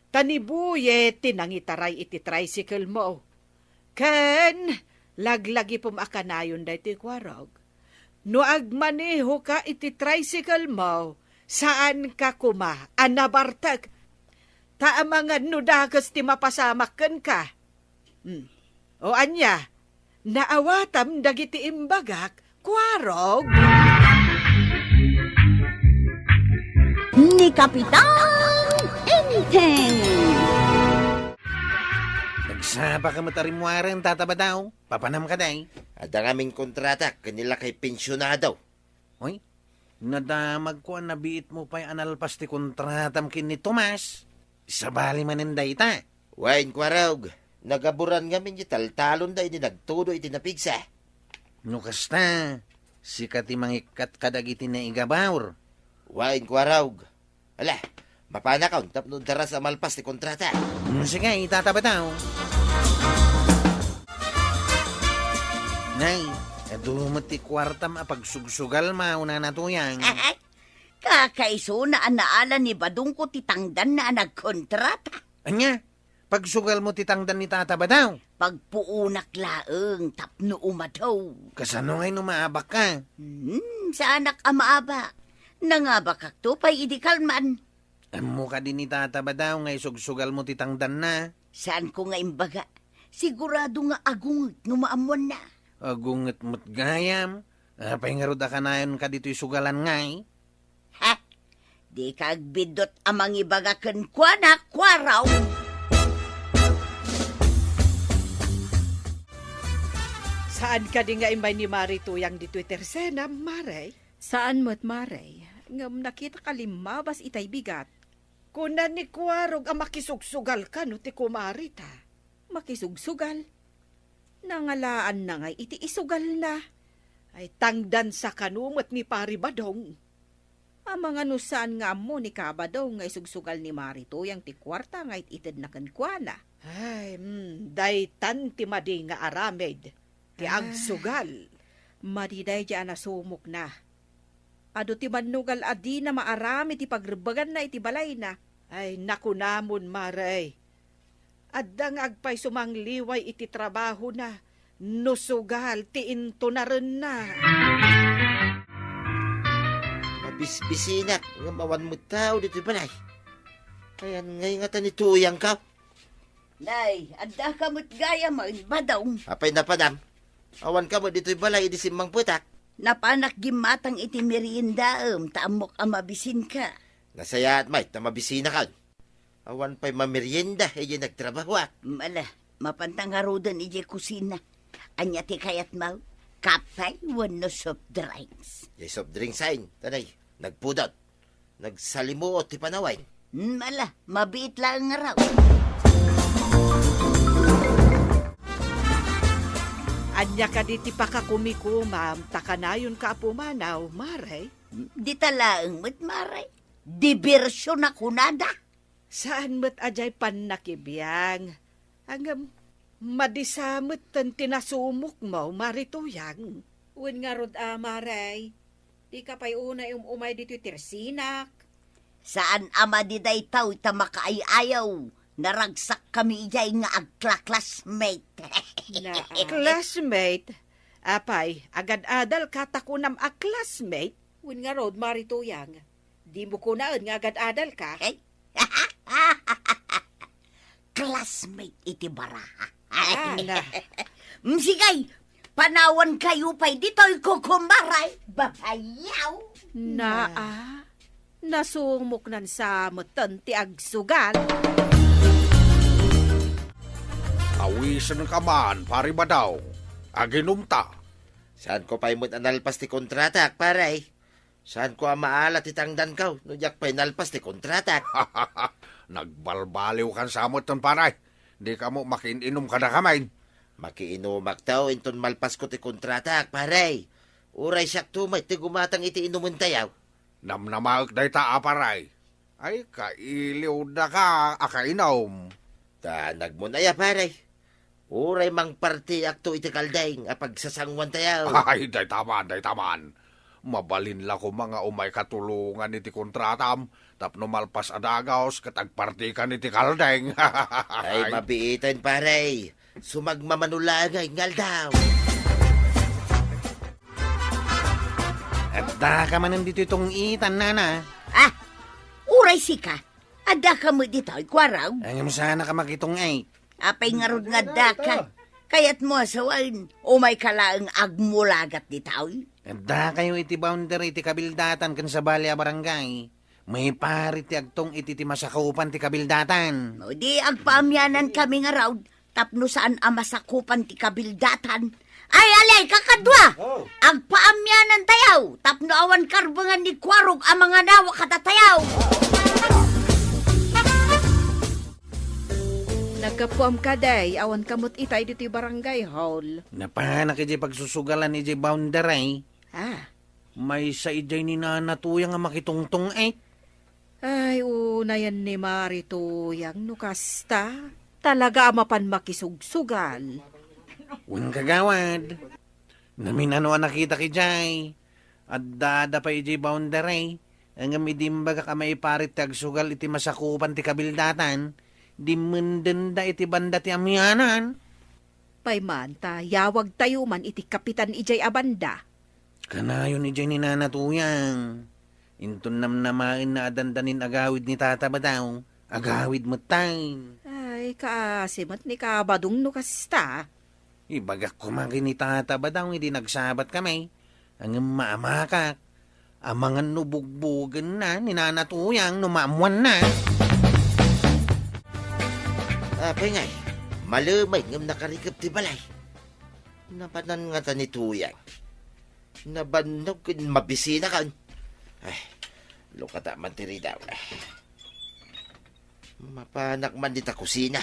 ta ni Buyet ti nangitaray iti tricycle mo. Ken laglagipem a kanayon daytoy, Kuarog. No agmanehoka iti tricycle mo, saanka koma a nabartek. Ta amangan no dakes ti mapasamak kenka. Hmm. O ania, naawatam dagiti imbagak, Kuarog? Ni Kapitan Enteng. Sapa ka met a rimmuaren, Tata Badaw? Papanam kadi? Adda ngamin kontratak ken ni lakay pensionado. Oy, nadamagko a nabiitmo pay a nalpas ti kontratam ken ni Tomas. Sabali manen dayta. Wen, Kuarog, nagaburan ngamin ti taltalonda idi nagtudo iti napigsa. No kasta, sika ti mangikkat kadagiti naigabur. Wen, Kuarog. Ala, mapanakon tapno daras a malpas ti kontrata. Mm, sige, Tata Badaw. Nay, adu met ti kuartam a pagsugsugalmo, Nana Tuyang. Kakaisuna a naala ni Badongko ti tangdanna a nagkontrata. Ania? Pagsugalmo ti tangdan ni Tata Badaw? Pagpuonak laeng tapno umadaw. Kasano ngay no maabakka? Hmm, saanak a maabak. Nangabakakto pay idi kalman. Ammo kadi ni Tata Badaw nga isugsugalmo ti tangdanna? Saanko nga imbaga. Sigurado nga agunget no maammoanna. Agunget met gayam. Apay ngarud a kanayon kaditoy sugalan ngay? Ha? Dika agbiddut a mangibaga kenkuana, Kuarog. Saan kadi nga immay ni Mari Tuyang ditoy tersenam, Mare? Saan met, Mare. Ngem nakitak a limmabas itay bigat. Kuna ni Kuarog a makisugsugal kano ti kumarita. Makisugsugal? Nangalaanna ngay iti isugalna. Ay, tangdansa kano met ni Pari Badong. Amangan no saan nga ammo ni Kabadong nga isugsugal ni Mari Tuyang ti kuarta nga it-itedna kenkuana. Ay, mm, daytan ti madi nga aramid ti Ah. agsugal. Madi daydiay a nasumokna. Adu ti mannugal a dina maaram iti pagrebbeganna iti balayna. Ay, nakunamon, Mare. Adda nga agpayso mangliway iti trabahona no sugal ti intunarenna. Mabisbisinak ngem awan met tao ditoy balay. Ayan ngay ngata ni Tuyang ka? Nay, adda ka met gayam, Badong. Apay napanam? Awan ka met ditoy balay idi simmangpetak? Napanak gimmatang iti meriendaem ta ammok a mabisinka. Nasayaat met ta mabisinakan. Awan pay mamerienda idiay nagtrabahoak. Mala, mapanta ngaruden idiay kusina. Ania ti kayatmo? Kape wenno soft drinks? Diay soft drinks ayn, tanay, nagpudot. Nagsalimuot ti panawen. Mala, mabiit laeng ngarud. Ania kadi ti pakakumikumam ta kanayonka a pumanaw, Mare? Dita laeng met, Mare. Dibersion a kunada. Saan met a diay pannakibiang. Ngem, madi sa metten ti nasumokmo, Mari Tuyang. Wen ngarud a, Mare. Dika pay unay um-umay ditoy tersinak. Saan a madi daytoy ta makaay-ayaw. Naragsakkami idiay nga agkla-classmate. Na, ah. Classmate? Apay, agad-adalka ta kunam a classmate? Wen ngarud, Mari Tuyang. Dimo kunaen nga agad-adalka? Eh? Classmate iti baraha. Ah. Na. Mm, sige, panawankayo pay ditoy kukumaray. Babayaw. Naa, nasumoknan sa metten ti agsugal. Awisenka man, Pari Badaw. Aginumta. Saanko pay met a nalpas ti kontratak, pare? Saanko a maala ti tangdanko no diak pay nalpas ti kontratak? Nagbalbaliwkan sa metten, pare. Dika met makiin-inum kadakami. Makiinumakto inton malpasko ti kontratak, pare. Uray siakto met ti gumatang iti inumentayo. Namnamaek dayta a, pare. Ay, kailiwdaka a kainum. Ta nagmon aya, pare. Uray mangpartiakto iti kaldeng a pagsasanguantayo. Ay, dayta man, dayta man. Mabalin la koma nga umayka tulongan iti kontratam tapno malpas a dagus ket agpartikan iti kaldeng. Ay, mabiiten, pare. Sumagmamano laeng nga aldaw. Addaka manen ditoy tong-itan, nana. Ah, uray sika. Addaka met ditoy, Kuarog? Ngem saanka makitong-it. Apay ngarud nga addaka? Kayatmo a sawen, umayka laeng agmulagat ditoy? Addakayo iti boundary ti kabildatan ken sabali a barangay. Maiparit ti agtong iti ti masakupan ti kabildatan. No di agpaamianankami ngarud, tapno saan a masakupan ti kabildatan. Ay, ali, kakadua! Oh. Agpaamianantayo tapno awan karbengan ni Kuarog a manganawa kadatayo. Naggapuam kadi, awan ka met itay ditoy barangay hall. Napanak idiay pagsusugalan idiay boundary. Ah. Maysa idiay ni Nana Tuyang a makitungtong-ek. Ay, unayen ni Mari Tuyang no kasta. Talaga a mapan makisugsugal. Wen, kagawad. Namin-ano a nakitak idiay. Addada pay idiay boundary. Ngem idi imbagak a maiparit ti agsugal iti masakupan ti kabildatan, dimmendenda iti banda ti amianan. Pay man ta yawagtayo man iti kapitan idiay a banda. Kanayon idiay ni Nana Tuyang. Inton namnamaenna a dandanin agawid ni Tata Badaw, agawid metten. Ay, kaasi met ni Kabadong no kasta. Ibagak koma ken ni Tata Badaw idi nagsabat kami. Ngem maamakak. Amangan no bugbogenna ni Nana Tuyang no maammoanna. Apay ngay, malemay ngem nakarikep ti balay. Napanan ngata ni Tuyang. Nabannog ken mabisina kan. Ay, lukata man ti ridaw. Mapanak man dita kusina.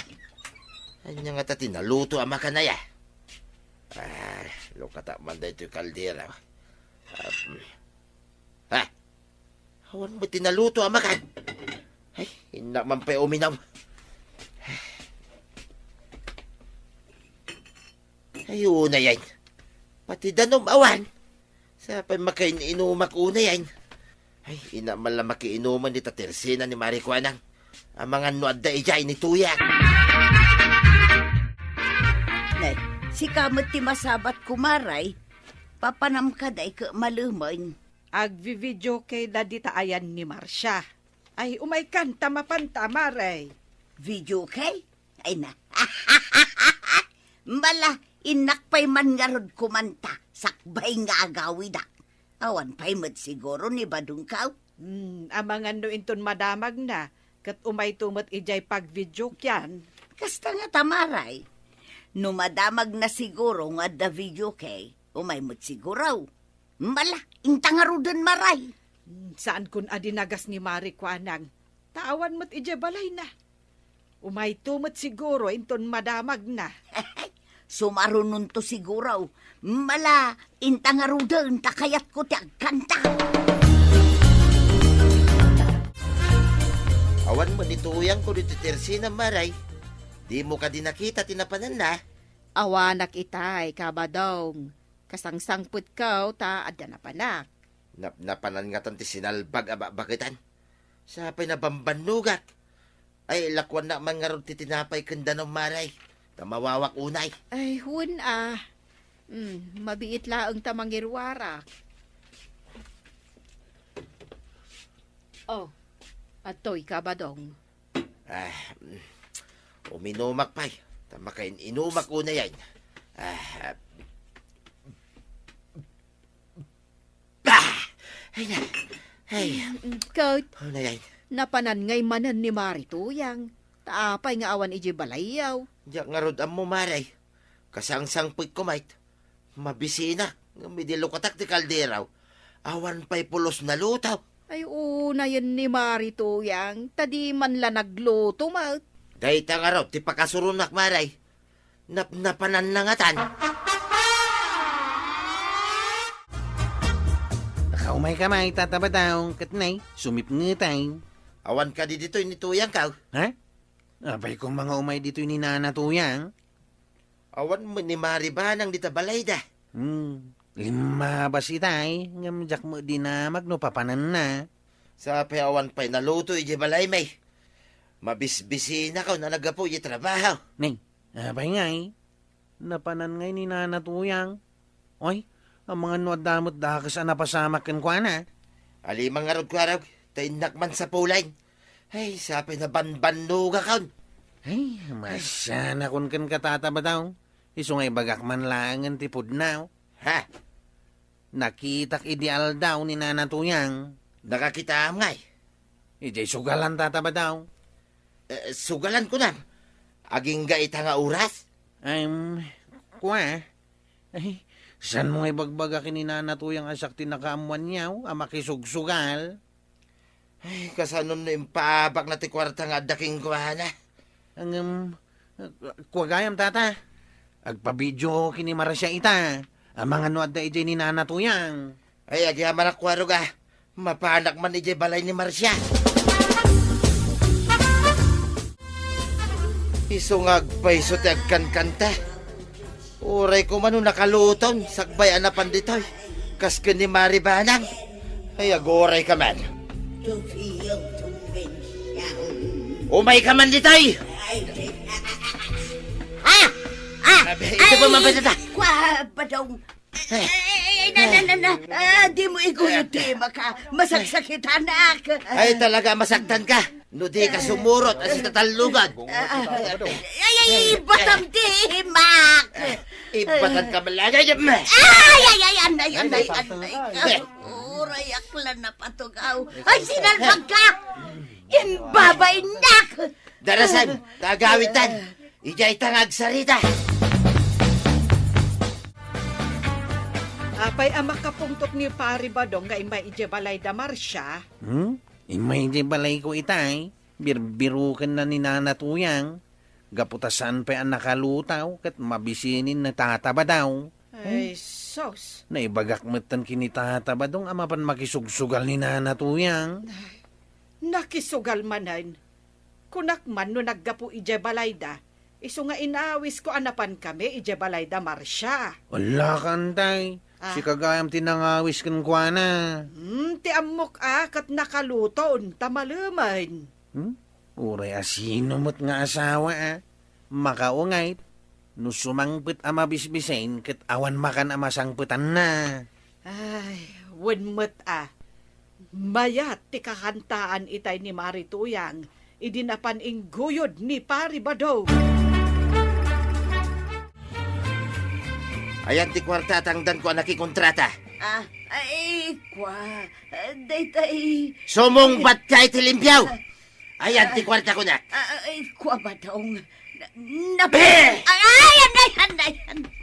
Ania ngata ti naluto a makan aya? Ah, lukata man daytoy kaldero. Um, ha? Awan met ti naluto a makan. Ay, innak man pay uminaw. Ay, unayen. Pati danum awan. Sapay makain-inumak unayen. Ay, innak man la makiinuman dita tersina ni Mari Kuanang. Amangan no adda idiay ni Tuyang. Ne, sika met ti masabat, kumaray. Papanam ka dayta malemay. Agvi-videoke da dita ayan ni Marcia. Ay, umaykan ta mapanta, Mare. Videoke? Ay na. Mala, innak pay man ngarud kumanta, sakbay nga agawidak. Awan pay met siguro ni Badongkaw. Hmm, amangan no inton madamagna, ket umayto met idiay pagvideokean. Kasta ngata, Maray. No madamagna siguro nga adda videoke, umay met siguro. Mala, inta ngaruden, Maray. Hmm, saankon a dinagas ni Mari Kuanang. Ta awan met idiay balayna. Umayto met siguro inton madamagna. Sumarunonto siguro. Mala, inta ngaruden ta kayatko ti agkanta. Awan met ni Tuyangko ditoy tersina, Maray. Dimo kadi nakita ti napananna? Awanak itay, Kabadong. Kasangsangpetko ta adda napanak. Nap-, napanan ngatan ti sinalbag a bakbaketan. Sapay nabambannogak. Ay, lakuannak man ngarud ti tinapay ken danum, Maray. Ta mawawak unay. Ay, wen a. Hmm, mabiit laeng ta mangiruarak. Oh, adtoy, Kabadong. Ah, mm, uminumak pay. Ta makain-inumak unayen. Ah, ah. Ah! Ay, na. Ay. Mm, mm, Kot, Unayen. Napanan ngay manen ni Mari Tuyang. Ta apay nga awan idiay balayyo? Diak ngarud ammo, Maray. Kasangsangpetko met. Mabisina, ngem idi lukatak ti kaldero, awan pay pulos naluto. Ay, unayen ni Mari Tuyang, ta di man la nagluto met. Dayta ngarud ti pakasuronak, Maray. Napnapananna ngatan. Nakaumayka met, Tata Badaw, ket nay, sumipngetay. Awan kadi ditoy ni Tuyangko? Ha? Apay koma nga umay ditoy ni Nana Tuyang? Awan met ni Mari Banang dita balayda. Hmm, limmabas itay, ngem diak met dinamag no papananna. Sapay awan pay naluto idiay balaymi. Mabisbisinakon a naggapu idiay trabaho. Nay, apay ngay? Napanan ngay ni Nana Tuyang? Oy, amangan no adda met dakes a napasamak kenkuana. Alimang ngarud, Kuarog, ta innak man sapulen. Ay, sapay nabanbannogakon. Ay, masianakon kenka, Tata Badaw. Isu nga ibagak man laengen ti pudno. Ha? Nakitak idi aldaw ni Nana Tuyang. Nakakitaam ngay? Idiay sugalan, Tata Badaw. Eh, sugalan kunam. Agingga ita nga oras? Em, kua? Ay, saanmo nga ibagbaga ken ni Nana Tuyang a siak ti nakaammoanyo a makisugsugal? Ay, kasano no impaabakna ti kuarta nga adda kenkuana? Ngem, kua gayam, Tata. Agpabidio ken ni Marcia ita. Amangan no adda idiay ni Nana Tuyang. Ay, agyamanak kua ruga. Mapanak man idiay balay ni Marcia. Isu nga agpayso ti agkankanta. Uray koma no nakaluton, sakbay a napan ditoy. Kas ken ni Mari Banang. Ay, aguray ka man. Umay ka man ditoy! Ah! Ah! Abi, ito po, mapatata. Kua, Badong. Ay, ay, ay, na, na, na, na. Ah, di mo iguyod, di maka. Masaksakitanak. Ay, talaga, masaktan ka. No di ka sumurot, a sitatallugan. Ah, ah, ay, ay, ay, ibatam ti imak. Ibatan ka malaga. Ay, ay, ay, anay, anay, anay. Uray aklan na patugaw. Ay, sinalbag ka. Imbabainak. Darasan, tagawitan. Idiay ta nga agsarita. Apay a makapungtot ni Pari Badong nga immay idiay balay da Marcia? Hmm? Immay idiay balayko itay. Birbirukenna ni Nana Tuyang. Gapu ta saan pay a nakalutaw ket mabisinin ni Tata Badong. Ay, sus! Naibagak metten ken ni Tata Badong a mapan makisugsugal ni Nana Tuyang. Ay, nakisugal manen. Kunak man no naggapu idiay balayda, isu nga inawisko a napankami idiay balayda Marcia. Ala, kantay. Ah. Sika gayam ti nangawis kenkuana. Hmm, ti ammok a ket nakaluton ta malemen. Hmm? Uray a sino met nga asawa a makaungayt no sumangpet a mabisbisin ket awan makan a masangpetanna. Ay, wen met a. Mayat ti kakantaan itay ni Mari Tuyang idi napan ingguyod ni Pari Badong. Ayan ti kuarta a tangdanko a nakikontrata. Ah, ay, kua, ah, daytay. Sumungbat ka iti limpio! Ayan ti kuarta kunak. Ah, ay, kua, Badong. Na, na, Eh! Ay, ay, anay, anay, anay.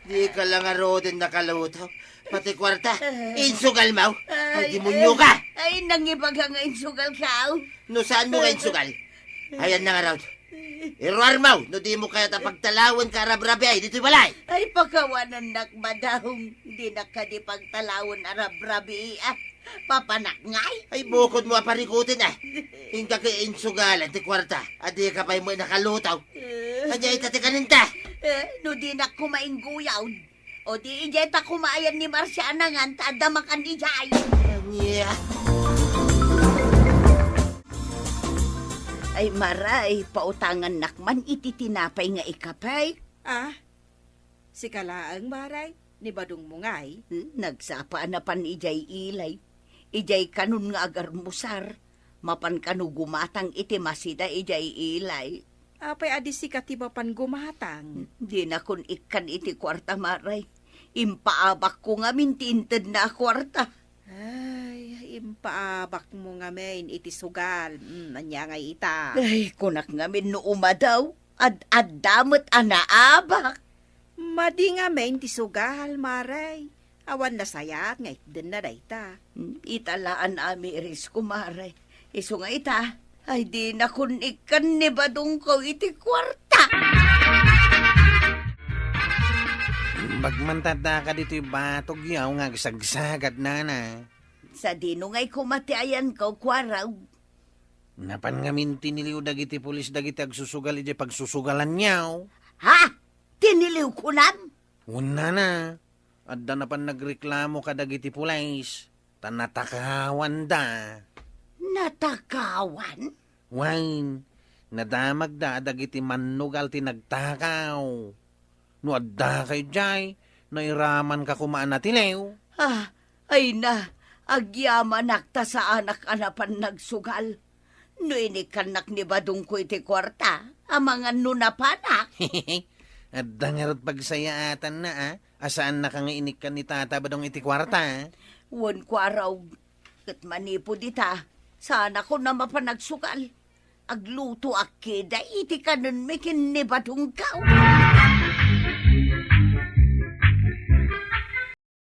Di ka lang aruden nakaluto. Pati kuarta, insugal mo. Ay, demonyo ka. Ay, nangibaga nga insugal ka, oh. No saan mo nga insugal? Ayan na nga raw. Iruar mo, no di mo kayat a pagtalawen ka arabrabi ay ditoy balay. Ay, pakawanennak, Badong. Dinak kadi pagtalawen arabrabi, ah. Papanak ngay? Ay, bukod mo a parikutin, ah. Inka kay insugalan ti kuarta. Adi ka pay mo nakaluto. Eh. Anya ita ti kaninta? Eh, no dinak kumaingguyaw. O di, idiay ta kumaayan ni Marcia a nangan ta adda makan idiay. Ania? Ay, Maray, pautangannak man iti tinapay nga ikapay. Ah, sika laeng, Maray, ni Badong mo ngay? Hmm, nagsapa a napan idiay ilay. Idiay kanon nga agarmusar, mapan kano gumatang iti masida idiay ilay. Apay a di sika ti mapan gumatang? Dinakon ikkan iti kuarta, Maray. Impaabakko ngamin ti intedna a kuarta. Ay, impaabakmo ngamin iti sugal. Mm, ania ngay ita? Ay, kunak ngamin no umadaw, ad-adda met a naabak. Madi ngamin ti sugal, Maray. Awan nasayat nga itdenna dayta. Hmm, ita la a naamiris, kumare. Isu nga ita, ay dinakon ikkan ni Badongko iti kuarta. Imbag man ta addaka ditoy batogyo nga agsagsagad, nana. Sadino ngay koma ti ayanko, kuaraw? Napan ngamin tiniliw dagiti pulis dagiti agsusugal idiay pagsusugalanyo. Ha? Tiniliw kunam? Wen, nana. Adda napan nagreklamo kadagiti pulis, ta natakawanda. Natakawan? Wen, nadamagda a dagiti mannugal ti nagtakaw. No addaka idiay, nairamanka koma a natiliw. Ah, ay na, agyamanak ta saanak a napan nagsugal. No inikkannak ni Badongko iti kuarta, amangan no napanak. Adda ngarud pagsayaatanna, a, a saannaka nga inikkan ni Tata Badong iti kuarta. Wen, kuaraw, ket manipud ita, saanakon a mapan nagsugal. Aglutoak kida iti kanenmi ken ni Badonggaw.